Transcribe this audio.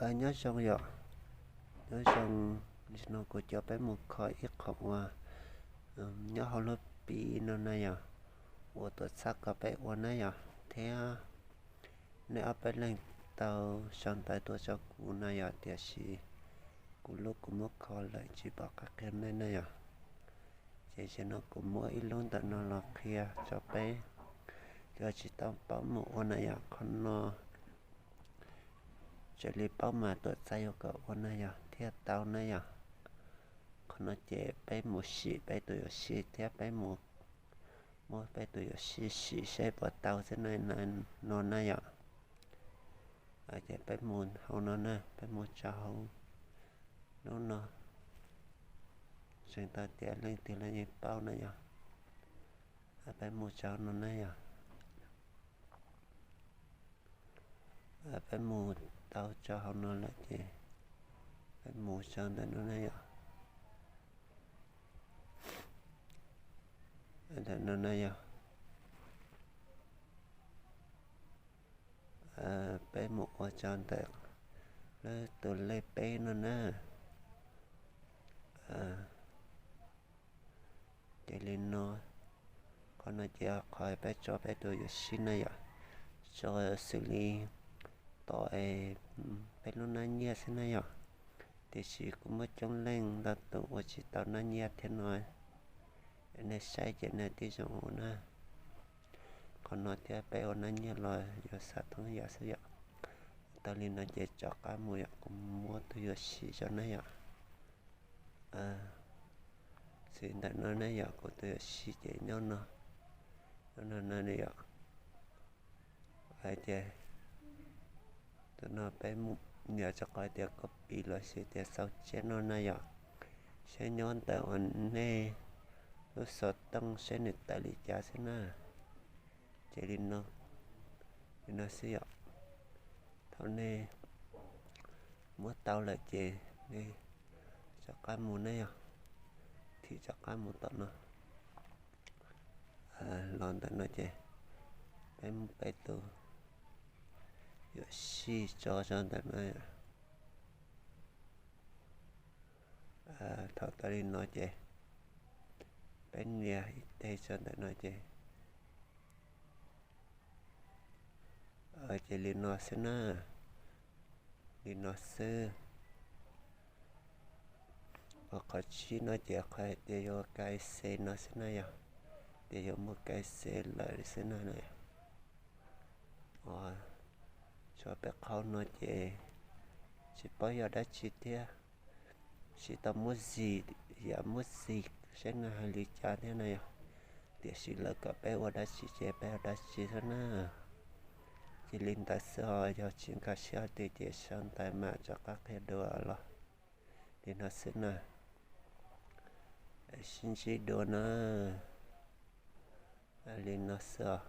Nyob zoo yom, nyob zoo, no kuv coj peb mus kho ib qho uas nyob hauv lub pib no na yom, uas tuam txhab kom peb ua na yom, thiab nej ob peb leeg tau sau ntawv tuaj rau kuv na yom, tiam sis kuv lub kuv muab kho lawm tsis pom qab qhia nej na yom. Ces zaum no kuv muab ib lub ntawm no los qhia rau peb cov tsis tau paub mus ua na yom. Qhov no raws li paub mas tuam txhab yuav kom ua na yom thiaj tau na yom. Qhov no ces peb mus sim peb tus yuam sij thiab peb mus muab peb tus yuam sij sim seb puas tau xwb no na yom. Ces peb mus hauv no na, peb mus rau hauv lub no, tseem tau tias leej twg los yeej paub na yom. Peb mus rau no na yom. Peb mus tau rau hauv no lawm ces peb mus rau ntawm no na yom. Ntawm no na yom, peb mus ua rau ntawm lub tus lej peb no na. Ces li no, qhov no ces qhov peb tso peb tus yuam sij na yom, tso xws li tom peb lub nab nyiaj xwb na yom. Tiam sis kuv muaj coob leej ntau tus ua tsis tau nab nyiaj thiab no, nej saib ces nej tib zoo ua na. Qhov no thiab peb ua nab nyiaj los yuav xav thoob yam xwb yom. Tau li no ces rov qab mus yom, kuv muab tus yuam sij rau na yom. Xws ntawm no na yom, kuv tus yuam sij ces nyob no, nyob no na yom. Hais tias tus no peb nias rau qhov tias copy los sis tias xauv tsiab no na yom, saib nyob ntawm uas nej lub xov tooj saib nws tawm li cas xwb na. Ces li no, li no xwb yom. Thaum nej muab tau lawm ces nej rov qab mus na yom, thim rov qab mus tom no. Los ntawm no ces peb muab peb tus yuam sij tso rau ntawm no. Thaum tau li no ces peb nias ib teg rau ntawm no ces, ces li no xwb na, li no xwb. Qhov tsib no ces qhov tias yuav kai xes no xwb na yom, tias yuav muab kai xes lawm xwb na. Tso peb qhov no ces tsis paub yog dab tsi thiab, tsis tau muab zis, yam muab zis saib nws hais li cas thiab na yom. Tiam sis lawv kom peb ua dab tsi ces peb ua dab tsi xwb na. Ces li ntawd xwb os, yog tsis nkag siab twg ces sau ntawv mam rov qab qhia dua los. Li no xwb na, sib ntsib dua na. Li no xwb os.